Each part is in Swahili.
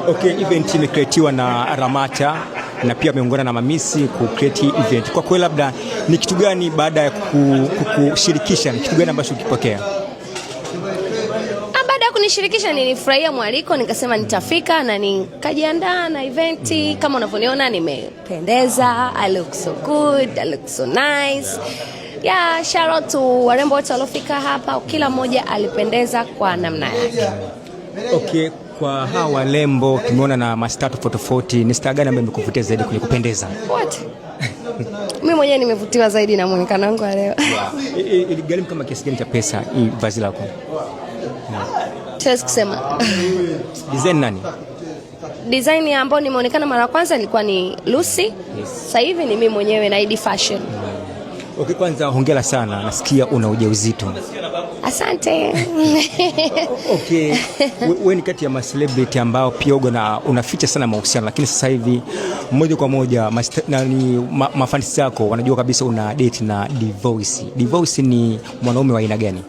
Okay, event imecreatiwa na Ramata na pia ameungana na Mamisi ku create event. Kwa kweli labda ni kitu gani baada ya kukushirikisha, ni kitu gani ambacho ukipokea? Baada ya kunishirikisha nilifurahia mwaliko, nikasema nitafika na nikajiandaa na event. Kama unavyoniona nimependeza, I look so good, I look so nice. Yeah, shout out to warembo wote waliofika hapa, kila mmoja alipendeza kwa namna yake. Okay, kwa hawa warembo tumeona na mastaa tofauti tofauti, ni star gani ambaye imekuvutia zaidi kwenye kupendeza? Wote. Mimi mwenyewe nimevutiwa zaidi na muonekano wangu wa leo. Iligharimu kama kiasi gani cha pesa hii vazi lako? Siwezi kusema. Design nani? Design ambayo nimeonekana mara ya kwanza ilikuwa ni Lucy. Sasa hivi ni mimi mwenyewe na ID Fashion. Okay, kwanza hongera sana, nasikia una ujauzito. Asante. Okay, wewe ni kati ya ma celebrity ambao pia ugo na unaficha sana mahusiano, lakini sasa hivi moja kwa moja mafans yako wanajua kabisa una date na Divoice. Divoice ni mwanaume wa aina gani?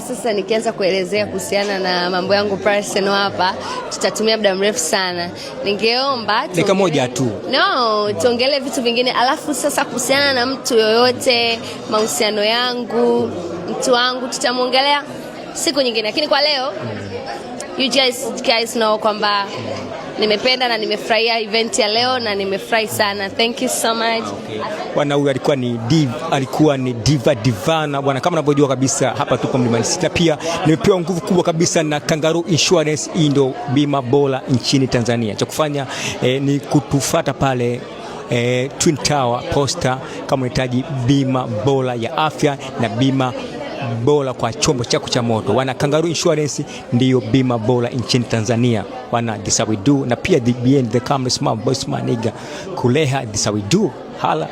Sasa nikianza kuelezea kuhusiana na mambo yangu personal hapa tutatumia muda mrefu sana. Ningeomba Dakika moja tu. No, tuongelee vitu vingine. Alafu sasa kuhusiana na mtu yoyote, mahusiano yangu, mtu wangu tutamwongelea siku nyingine, lakini kwa leo you guys know kwamba nimependa na nimefurahia event ya leo na nimefurahi sana. Thank you so much. Bwana huyu alikuwa ni Diva Divana bwana, kama unavyojua kabisa hapa tupo Mlimani City, na pia nimepewa nguvu kubwa kabisa na Kangaroo Insurance. Hii ndio bima bora nchini Tanzania. Cha kufanya ni kutufata pale Twin Tower Posta kama unahitaji bima bora ya afya na bima bora kwa chombo chako cha moto. Wana Kangaroo Insurance ndiyo bima bora nchini Tanzania. Wana this how we do, na pia the BN the camera smart boy smart nigga kuleha this how we do. Hala.